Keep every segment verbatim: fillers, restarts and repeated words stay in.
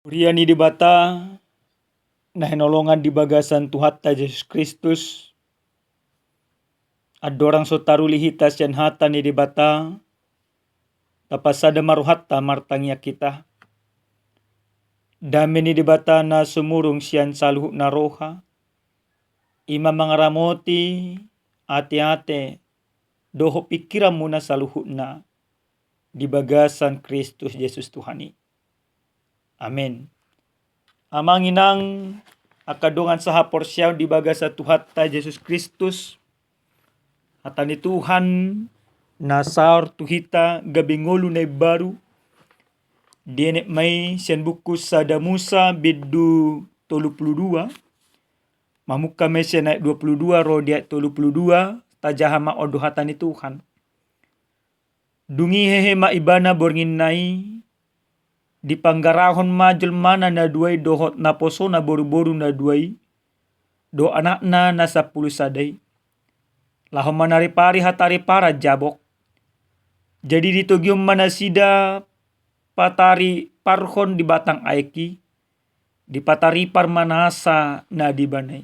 Huria ni Debata, na hinaholongan di bagasan Tuhanta Jesus Kristus, andorang so taruli hita sian hata ni Debata, tapasada ma rohanta martangiang hita. Dame ni Debata na sumurung sian saluhut na roha, i ma mangaramoti ateate dohot pingkiranmuna saluhutna di bagasan Kristus Jesus Tuhan i. Amen. Amang inang, angka dongan sahaporseaon di bagasan Tuhanta Jesus Kristus, hata ni Tuhan na saor tu hita gabe ngolu na imbaru, dienet ma i sian buku Sada Musa bindu tolu pulu dua, mamungka ma i sian ayat dua pulu dua ro di ayat tolu pulu dua, tajaha ma on do hata ni Tuhan. Dung i hehe ma ibana bornginna i, dipanggarahon ma jolmana na dua i dohot naposona boruboru na dua i, dohot anakna na sampulu sada i, laho manaripari hatariparan Jabok. Jadi ditogihon ma nasida patariparhon di batang aek i, dipataripar ma nasa na di ibana i.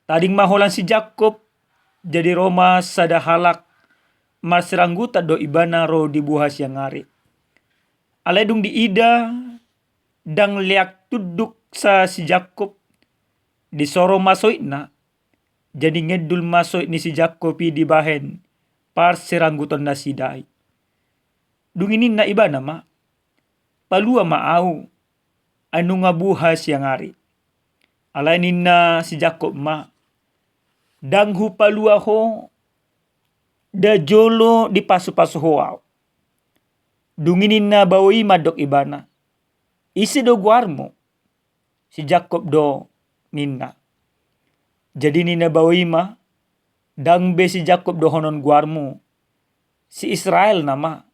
Tading ma holan si Jakkob, jadi ro ma sada halak marsiranggutan dohot ibana ro di buha siang ari. Alai dung diida, ndang leak tunduk sa si Jakkob, disoro ma soitna, jadi ngendul ma soit ni si Jakkob i dibahen parsiranggutan nasida i. Dung i ninna ibana ma, "Palua ma ahu, ai nunga buha siang ari." Alai ninna si Jakkob ma, "Ndang hupalua ho, nda jolo dipasupasu ho ahu." Dung i ninna bao i mandok ibana, "Ise do goarmu?" "Si Jakkob do," ninna. Jadi ninna bao i ma, "Ndang be si Jakkob dohonon goarmu, si Israel nama,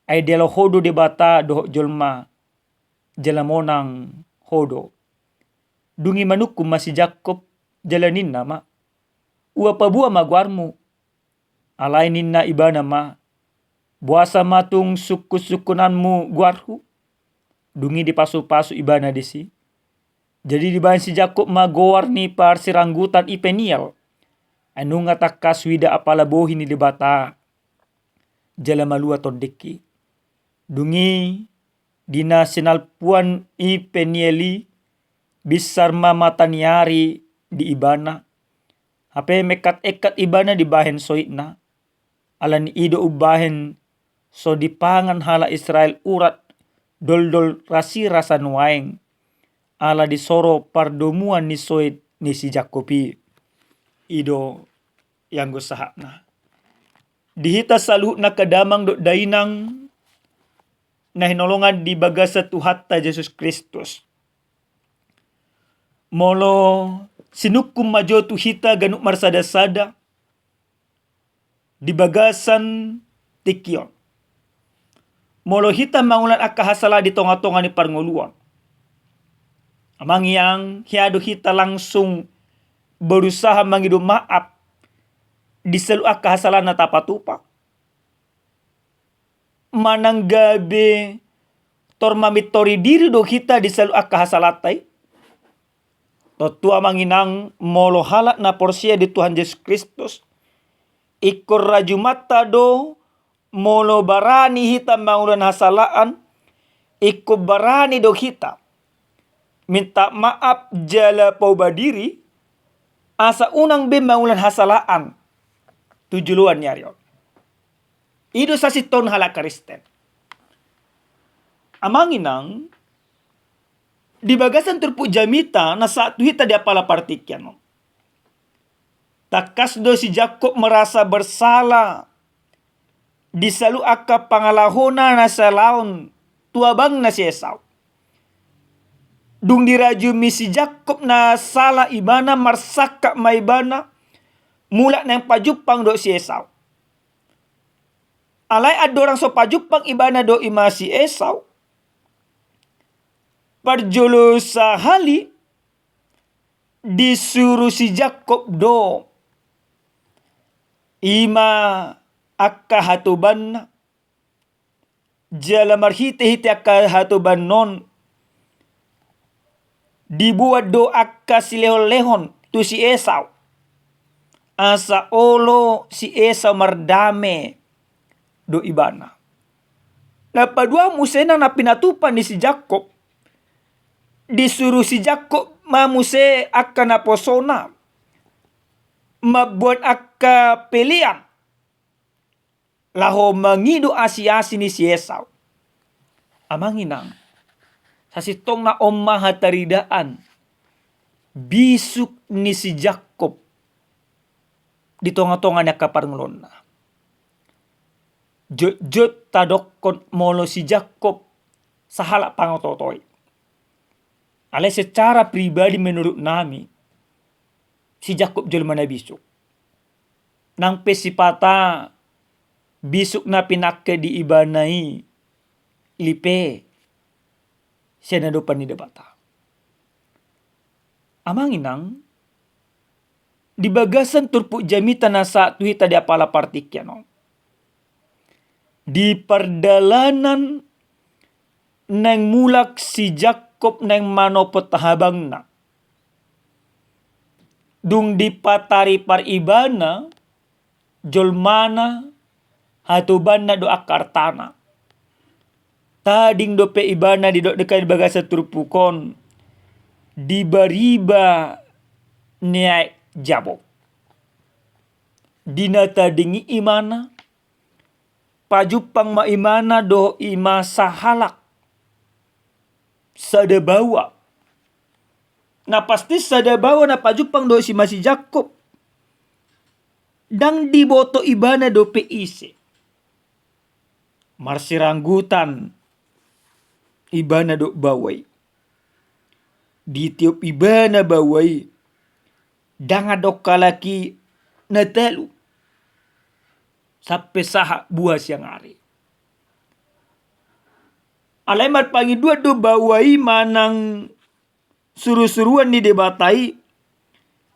ai dialo ho do Debata dohot jolma, jala monang ho do." Dung i manungkun ma si Jakkob, jala ninna ma, "Ua paboa ma goarmu." Alai ninna ibana ma, "Boasa ma tung sungkunsungkunanmu goarhu?" Dung i dipasupasu ibana disi. Jadi dibahen si Jakkob ma goar ni parsiranggutan i Peniel, ai nunga tangkas huida apala bohi ni Debata, jala malua tondingki. Dung i di na sinalpuan i Peniel i, binsar ma mata ni ari di ibana. Hape mengkatengkat ibana dibahen soitna. Ala ni i do umbahen so dipangan halak Israel urat doldol rasirasa nuaeng, ala disoro pardomuan ni soit ni si Jakkob i. I do ianggo sahatna. Di hita saluhutna angka damang dohot dainang na hinaholongan di bagasan Tuhanta Jesus Kristus, molo sinungkun ma jo tu hita ganup marsadasada di bagasan tingki on, molo hita mangulang angka hasala di tongatonga ni parngoluon, amang inang, hea do hita langsung berusaha mangido maaf di saluhut angka hasala na tapatupa? Manang gabe tor mamintori diri do hita di saluhut angka hasalanta i? Tontu amang inang, molo halak na porsea di Tuhan Jesus Kristus, ingkon rajumanta do molo barani hita mangulang hasalaan, ingkon barani do hita minta maaf jala pauba diri, asa unang be mangulang hasalaan tu joloan ni ari on. I do sasintongna halak Kristen. Amang inang, di bagasan turpuk jamita na sahat tu hita di apala partingkian on, tangkas do si Jakkob merasa bersalah di saluhut angka pangalahona na sialaon tu abangna si Esau. Dung dirajumi si Jakkob na sala ibana, marsangkap ma ibana mulak naeng pajumpang dohot si Esau. Alai andorang so pajumpang ibana dohot i ma si Esau, parjolo sahali disuru si Jakkob do i ma angka hatobanna, jala marhitehite angka hatobanna on Diboan do angka silehonlehon tu si Esau, asa olo si Esau mardame dohot ibana. Na paduahon muse nang na pinatupa ni si Jakkob, disuru si Jakkob ma muse angka naposona mamboan angka pelean laho mangido asiasi ni si Esau. Amang inang, sasintongna on ma hataridaan bisuk ni si Jakkob di tongatonga ni angka parngoluonna. Jotjot tadokkon molo si Jakkob sahalak pangotootoi. Alai secara pribadi menurut nami, si Jakkob jolma na bisuk. Nang pe sipata bisuk na pinangke di ibana i lipe sian adopan ni Debata. Amang inang, di bagasan turpuk jamita na sahat tu hita di apala partingkian on, di pardalanan naeng mulak si Jakkob naeng manopot habangna, dung dipataripar ibana jolmana, hatobanna dohot angka artana. Tading dope ibana, didok dengke di bagasan turpuk on, di bariba ni aek Jabok. Di na tading i imana, pajumpang ma imana dohot ima sahalak, sada baoa. Na pasti sada baoa na pajumpang dohot si ima si Jakkob. Ndang diboto ibana dope ise. Marsiranggutan ibana dohot baoa i. Ditiop ibana baoa i, ndang adong halak i na talu sampe sahat buha siang ari. Alai marpangindoan do baoa i manang surusuruan ni Debata i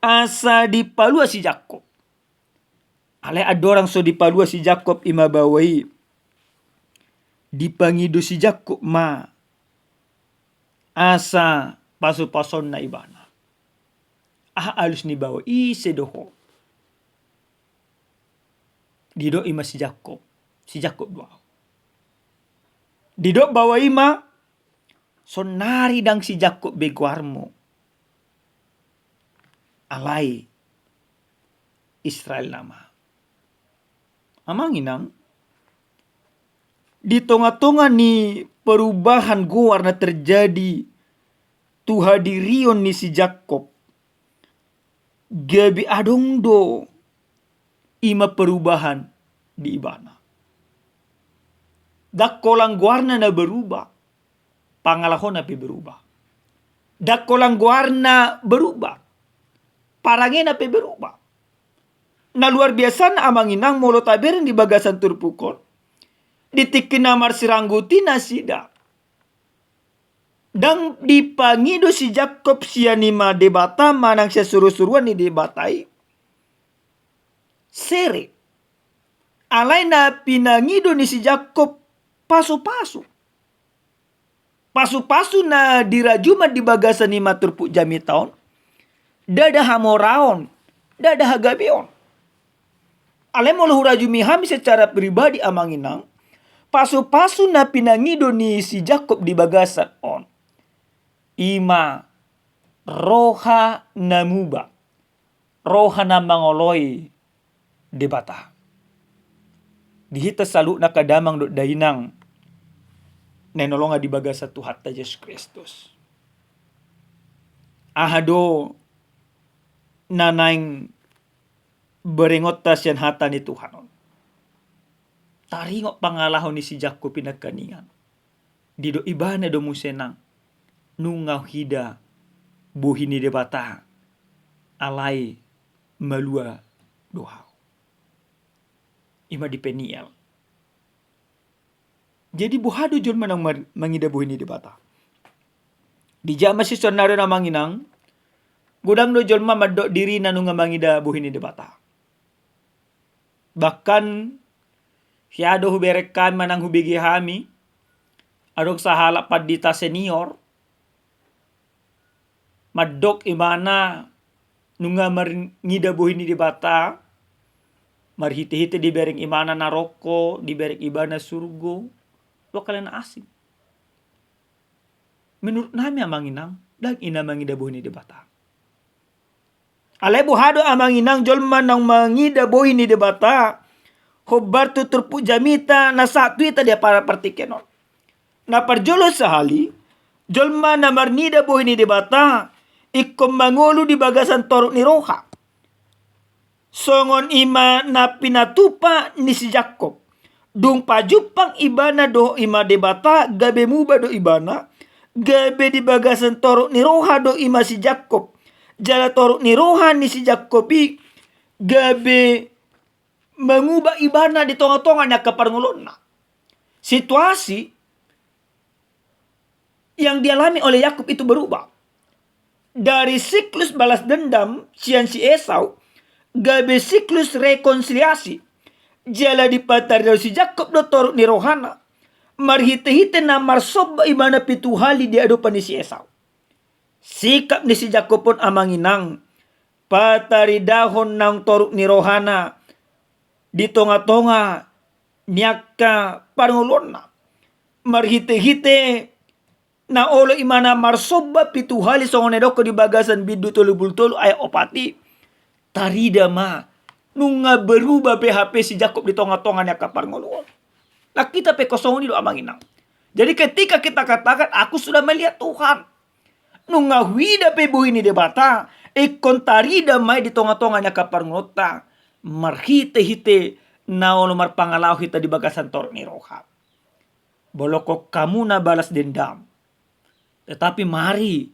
asa dipalua si Jakkob. Alai andorang so dipalua si Jakkob ima baoa i, dipangido si Jakkob ma asa pasupasuonna ibana. Aha alus ni baoa i, ise do ho? Didok ima si Jakkob, si Jakkob do ahu. Didok baoa i ma, sonari ndang si Jakkob be goarmu, alai Israel nama. Amang inang, di tongatonga ni perubahan goar na terjadi tu hadirion ni si Jakkob, gabe adong do ima perubahan di ibana. Ndang holan goarna na berubah, pangalahona pe berubah. Ndang holan goarna berubah, parangena pe berubah. Na luar biasana amang inang, molo tabereng di bagasan turpuk on, di tingki na marsiranggut i nasida, ndang dipangido si Jakkob sian ima Debata manang sian surusuruan ni Debata i sere. Alai na pinangido ni si Jakkob pasupasu. Pasupasu na dirajuma di bagasan ima turpuk jamita on, ndada hamoraon, ndada hagabeon. Alai molo hurajumi hami secara pribadi amang inang, pasupasu na pinangido ni si Jakkob di bagasan on, ima roha na muba, roha na mangoloi Debata. Di hita saluhutna angka damang dohot dainang na hinaholongan di bagasan Tuhanta Jesus Kristus, aha do na naeng berengonta sian hata ni Tuhan on? Taringot pangalaho ni si Jakkob i nangkaningan. Didok ibana do muse nang, nunga huida bohi ni Debata, alai malua do ahu. Ima di Peniel. Jadi boha do jolma naung mar-, mangida bohi ni Debata? Dijama si saonari on amang inang, godang do jolma mandok dirina nunga mangida bohi ni Debata. Bahkan, sian do hubereng hami manang hubege hami, adong sahalak pandita senior, Mandok ibana nunga marngida bohi ni Debata, marhite-hite dibereng ibana naroko, dibereng ibana surgo, dua kali na asing. Menurut nami amang inang, ndang i na mangida bohi ni Debata. Alai boha do amang inang jolma naung mangida bohi ni Debata, hombar tu turpuk jamita na sahat tu hita di apala partingkian on. Na parjolo sahali, jolma na marngida bohi ni Debata, ingkon mangolu di bagasan torop ni roha. Songon i ma na pinatupa ni si Jakkob. Dung pajumpang ibana dohot i ma Debata, gabe muba do ibana, gabe di bagasan torop ni roha do i ma si Jakkob. Jala torop ni roha ni si Jakkob i gabe manguba ibana di tonga-tonga ni angka parngoluonna. Situasi yang dialami oleh Yakub itu berubah. Dari siklus balas dendam sian si Esau, gabe siklus rekonsiliasi. Jala dipataridahon si Jakkob do torop ni rohana, marhite-hite na marsomba ibana pitu hali di adopan ni si Esau. Sikap ni si Jakkob on amang inang, pataridahon naung torop ni rohana di tonga-tonga ni angka parngoluonna. Marhite-hite na olo ibana marsomba pitu hali songon na didok di bagasan bindu tolu pulu tolu ayat opat i, tarida ma nunga berubah pe hape si Jakkob di tonga-tonga ni angka parngoluon. Nang hita pe songon i do amang inang. Jadi ketika kita katakan, "Aku sudah melihat Tuhan." Nunga huida pe bohi ni Debata, ingkon tarida ma i di tonga-tonga ni angka parngoluonta, marhite-hite na olo marpangalaho hita di bagasan torop ni roha. Molo hamu na balas dendam. Tetapi mari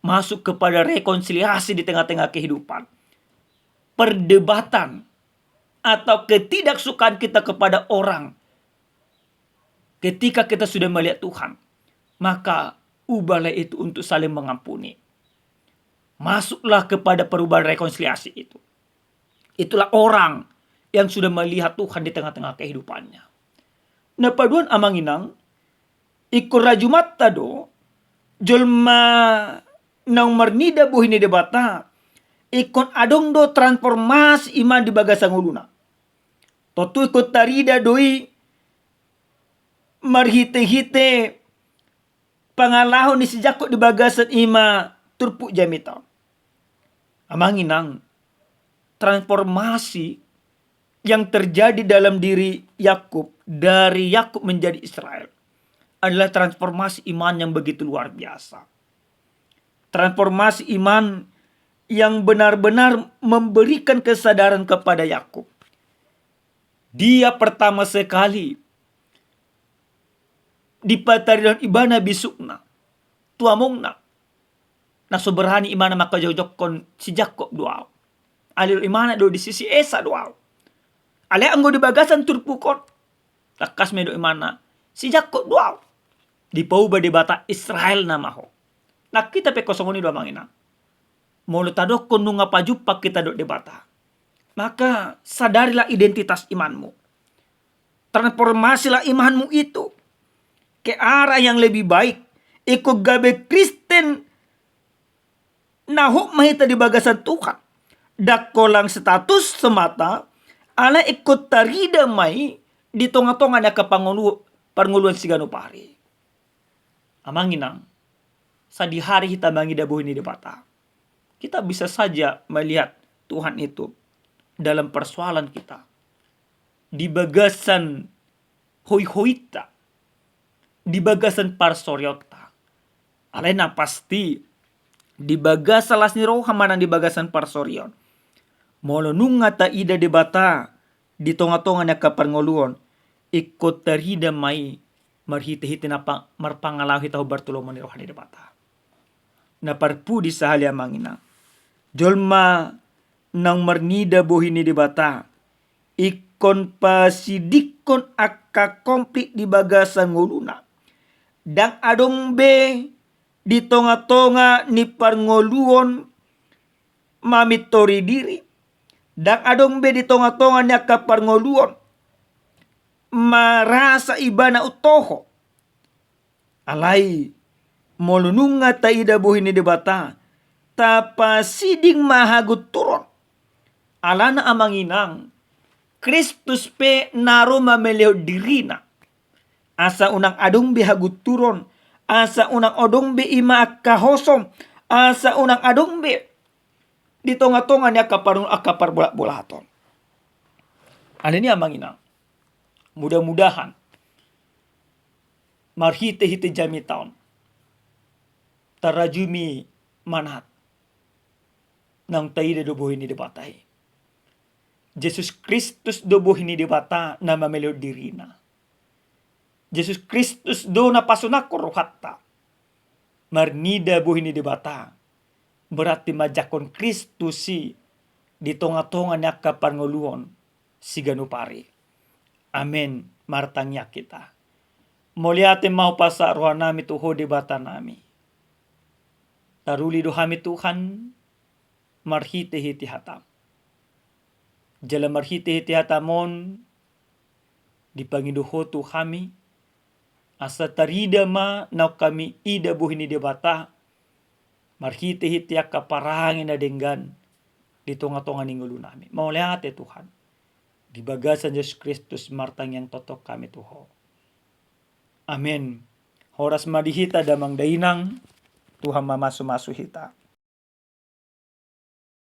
masuk kepada rekonsiliasi di tengah-tengah kehidupan. Perdebatan atau ketidaksukaan kita kepada orang, ketika kita sudah melihat Tuhan, maka ubahlah itu untuk saling mengampuni. Masuklah kepada perubahan rekonsiliasi itu. Itulah orang yang sudah melihat Tuhan di tengah-tengah kehidupannya. Na paduahon amang inang, ingkon rajumanta do, jolma naung marnida bohi ni Debata, ingkon adong do transformasi iman di bagasan ngoluna. Tontu ingkon tarida do i marhite-hite pangalaho ni si Jakkob di bagasan i ma turpuk jamita. Amang inang, transformasi yang terjadi dalam diri Yakub, dari Yakub menjadi Israel, adalah transformasi iman yang begitu luar biasa. Transformasi iman yang benar-benar memberikan kesadaran kepada Yakub. Dia pertama sekali dipataridahon ibana bisukna tu amongna. Na so berani ibana manghajojokkon si Jakkob do au. Alai didok ibana do disi si Esau do au. Alai anggo di bagasan turpuk on, tangkas ma didok ibana, si Jakkob do au. Dipauba Debata, Israel nama ho. Nang hita pe songon i do amang inang. Molo tadokkon nunga pajumpang hita dohot Debata, maka sadarilah identitas imanmu. Transformasilah imanmu itu ke arah yang lebih baik. Ingkon gabe Kristen na hot ma hita di bagasan Tuhan. Ndang holan status semata, alai ingkon tarida ma i di tonga-tonga ni angka pangolu-, parngoluon siganup ari. Amang inang, sadihari hita mangida bohi ni Debata, kita bisa saja melihat Tuhan itu dalam persoalan kita, di bagasan hoihointa, di bagasan parsorionta. Alai na pasti, di bagasan las ni roha manang di bagasan parsorion, molo nunga taida Debata di tonga-tonga ni angka parngoluon, ingkon tarida ma i marhite-hite na pa-, marpangalaho hita hombar tu lomo ni roha ni Debata. Na parpudi sahali amang inang, jolma naung marnida bohi ni Debata, ingkon pasidingkon angka konflik di bagasan ngoluna. Ndang adong be di tonga-tonga ni parngoluon mamintori diri, ndang adong be di tonga-tonga ni angka parngoluon marasa ibana umtoho. Alai molo nunga taida bohi ni Debata, tapasiding ma hagunturon. Alana amang inang, Kristus pe na ro mamelehon dirina. Asa unang adong be hagunturon, asa unang adong be ima angka hosom, asa unang adong be di tonga-tonga ni angka par-, angka parbolat-bolaton. Alani i amang inang, mudah-mudahan marhite-hite jamita on tarajumi manat naung taida do bohi ni Debata i. Jesus Kristus do bohi ni Debata na mamelehon dirina. Jesus Kristus do na pasonangkon rohanta. Marnida bohi ni Debata berarti manjangkon Kristus i di tonga-tonga ni angka parngoluon siganup ari. Amen. Martangiang hita. Mauliate ma hupasahat rohanami tu Ho Debata nami. Taruli do hami Tuhan marhite-hite hataM. Jala marhite-hite hataM on dipangido Ho tu hami, asa tarida ma naung hami ida bohi ni Debata marhite-hite angka parange na denggan di tonga-tonga ni ngolunami. Mauliate Tuhan. Di bagasan Jesus Kristus martangiang tongtong hami tu Ho. Amen. Horas ma di hita damang dainang, Tuhan mamasu-masu hita.